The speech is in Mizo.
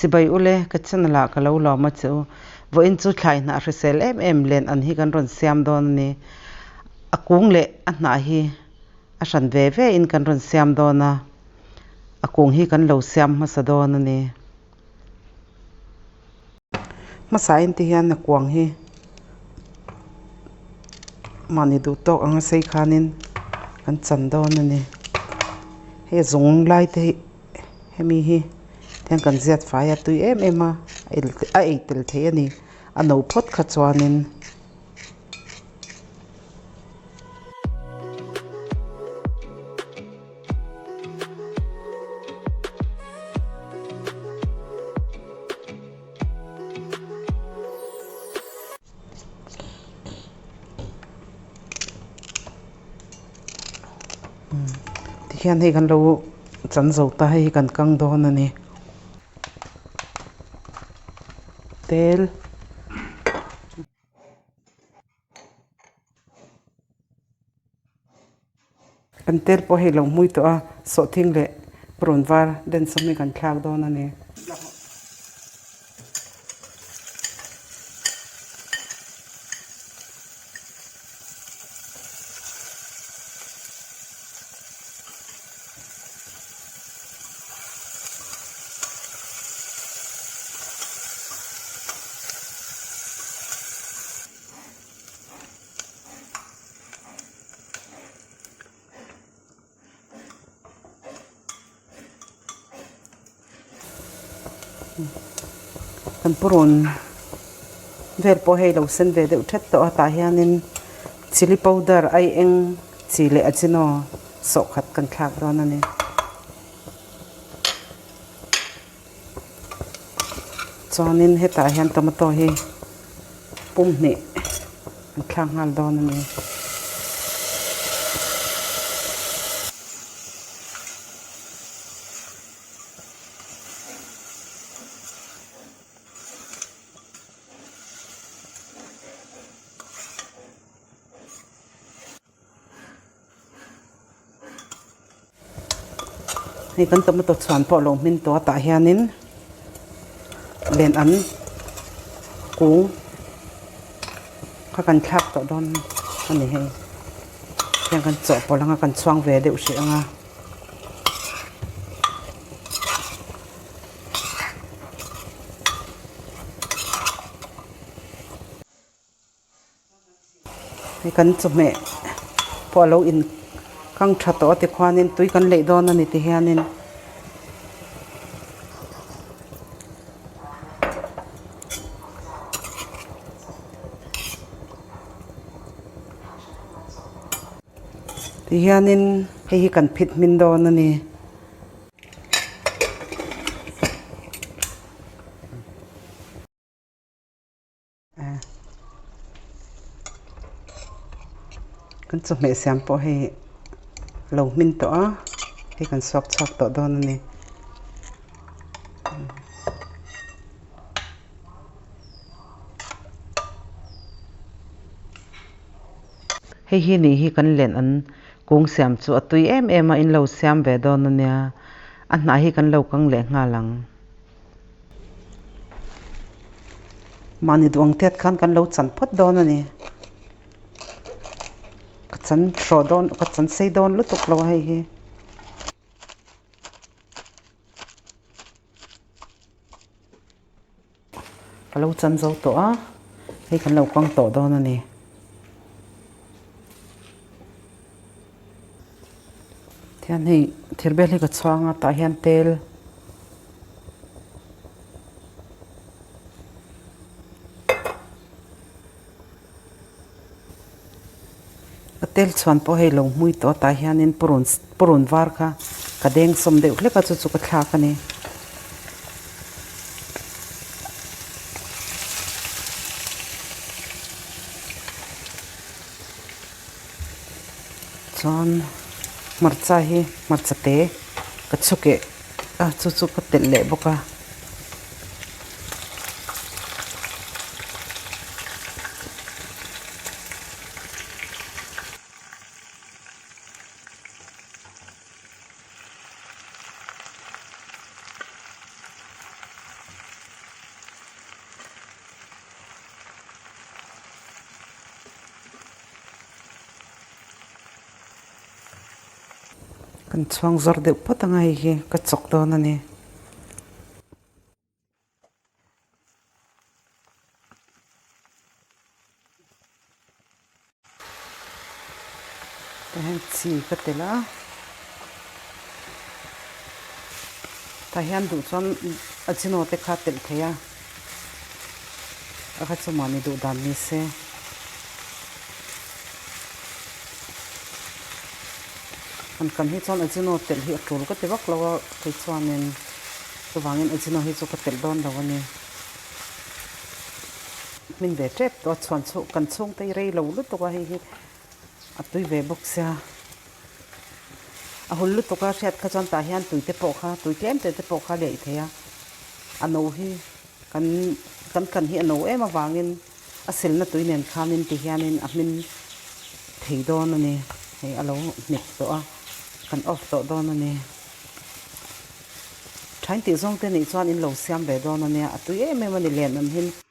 Chibai ule, ka channel ah ka lo lawm a che u. Vawiin chu thlai hnah hrisel em em len an hi kan rawn siam dawn a ni. A kung leh a hnah hi a hran ve ve in kan rawn siam dawn a, a kung hi kan lo siam hmasa dawn a ni. Hmasa in ti hian a kuang hi mahni duh tawk anga sei khanin kan chan dawn a ni. Hei a zung lai te hi hemi hi tiang kan ziat fai a tui em em a a ei tel theih a ni a no phawt kha chuanin. Tikhian hei kan lo chan zo ta hei hi kan kang dawn a ni. Tel. Kan tel pawh hei lo hmui tawh a, sawhthing leh purun var densawm hi kan thlak dawn a ni. Kan purun vel pawh hei lo sen ve deuh thet tawh a tah hianin chilli powder ai eng chi leh a chino sawhkhat kan thlak dawn a ni. Chuanin hetah hian tomato hi pum hnih an thlak nghal dawn a ni. Hei kan tomato chhuan pawh lo hmin tawh a tah hianin len an kung kha kan thlak tawh dawn a ni hei hian kan chawhpawlh anga kan chhuang ve deuh hrih ang a. Hei kan chawhmeh pawh a lo in kang tha tawh a tikhuanin tui kan leih dawn a ni ti hianin ti hianin hei hi kan phit hmin dawn a ni. Kan chawhmeh siam pawh hei lo hmin tawh a hei kan suak chhuak tawh dawn a ni. Hei hi nih hi kan len an kung siam chu a tui em em a in lo siam ve dawn a nia a hnah hi kan lo kang leh nghal ang. Mahni duh ang tiat khan kan lo chan phawt dawn a ni. Ka chan hrawh dawn ka chan sei dawn lutuk lo a hei hi. Ka lo chan zo tawh a, hei kan lo kang tawh dawn a ni. Tihian hei thir bel hi ka chhuang a tah hian tel a tel chhuan pawh hei lo hmui tawh a tah hianin purun purun var kha ka deng sawm deuh hlek a chu chu ka thlak a ni. Chuan hmarcha hi hmarcha te ka chhukeh a chu chu ka telh leh bawk a. Kan chhuang zawr deuh phawt anga hei hi ka chawk dawn a ni. Tah hian chi ka telh a, tah hian duh chuan ajino te kha telh thei a, a kha chu mahni duh dan ni se. Han kan hi chuan ajino telh hi a tul ka ti vak lo a kei chuanin chuvangin ajino hi chu ka telh dawn lo a ni. Hmin ve tep tawh a chhuan chhuh kan chhungte hi rei lo lutuk a hei hi a tui ve bawk sia a hul lutuk a hriat kha chuan tah hian tui te pawh kha tui tlem te te pawh kha leih thei a a no hi kan kan kan hi a no em avangin a silna tui nen khanin ti hianin a hmin thei dawn a ni hei a lo hnip tawh a kan off tawh dawn a ni. Thain tih zawng te nih chuan in lo siam ve dawn a nia, a tui em em a ni len an hin.